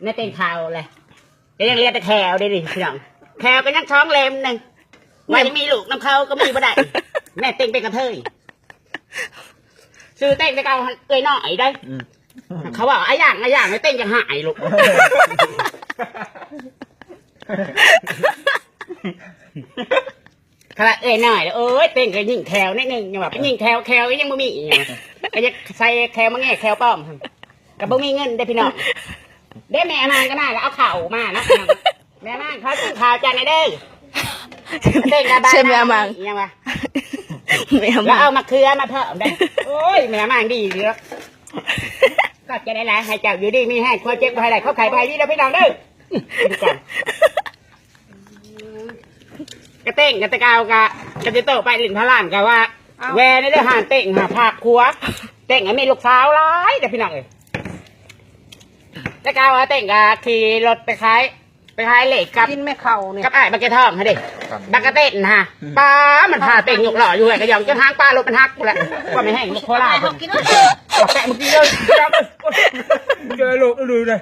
ໃນເຕັງເຂົາແຫຼະ ກໍຍັງເຫຼືອແຕ່ແຂ້ວເດ້ນີ້ພີ່ນ້ອງ ແຂ້ວກໍຍັງສອງເຫຼັ້ມໜຶ່ງ ວ່າຈະມີລູກນຳເຂົາກໍມີບໍ່ໄດ້ ແມ່ເຕັງເປັນກະເທີຍ ຊື່ເຕັງແຕ່ເກົ່າຫັ້ນເອື້ອຍນ້ອຍໄດ໋ ອືມ ເຂົາເວົ້າອາຫຍັງ ອາຫຍັງ ແມ່ເຕັງຈັ່ງຫາຍລູກ ຂະໜາດເອື້ອຍນ້ອຍ ໂອ້ຍ ເຕັງກໍຍິງແຂ້ວໜ້ອຍໜຶ່ງ ຍັງວ່າໄປຍິງແຂ້ວ ແຂ້ວກໍຍັງບໍ່ມີຫຍັງ ກໍຢາກໃສ່ແຂ້ວມາແງ່ແຂ້ວປອມ ກໍບໍ່ມີເງິນເດ້ພີ່ນ້ອງ ເດ້ແມ່ອານາງກໍມາ ກໍເອົາເຂົ້າມານະ ແມ່ອານາງ ຂໍກິນເຂົ້າຈານໜຶ່ງເດີ ເຕັງກໍບາຍ ເຊັ່ນແມ່ອານາງ ຫຍັງວະ ແມ່ອາ ແລ້ວເອົາມະເຂືອມາເພີ່ມໄດ້ ໂອ້ຍ ແມ່ອານາງດີເດີ ຂອບໃຈຫຼາຍໆ ໃຫ້ເຈົ້າຢູ່ດີມີແຮງ ຄວາມເຈັບບໍ່ໃຫ້ໄດ້ ຄວາມໄຂ້ບໍ່ໃຫ້ມີເດີພີ່ນ້ອງເດີ ກະເຕັງກະແຕ່ເກົ່າກະ ກະຕິໂຕໄປຫຼິ້ນພະລານກະວ່າ ເອົ້າ ແວ່ແດ່ເດີຮ້ານເຕັງຫາພາກຄົວ ເຕັງມີລູກສາວຫຼາຍເດີພີ່ນ້ອງເອີຍ ແຕ່ເກົ່າເຕັງກະຂີ່ລົດໄປຂາຍ ໄປຂາຍເລກກັບ ກິນແມ່ເຂົ້ານີ້ ກັບອ້າຍບັກແກະທອງຫັ້ນເດ້ ບັກກະເຕັນຫາ ອືມ ປ້າມັນພາເຕັງຍົກລໍ້ຢູ່ເຮືອນກະຢອງ ຈົນຫາງປາລົດມັນຫັກພຸ້ນແຫຼະ ວ່າແມ່ນແຮງໂຄລາດ ເອົາແປະມື້ກີ້ເດີ ເຈີໂລກອື່ນເລີຍ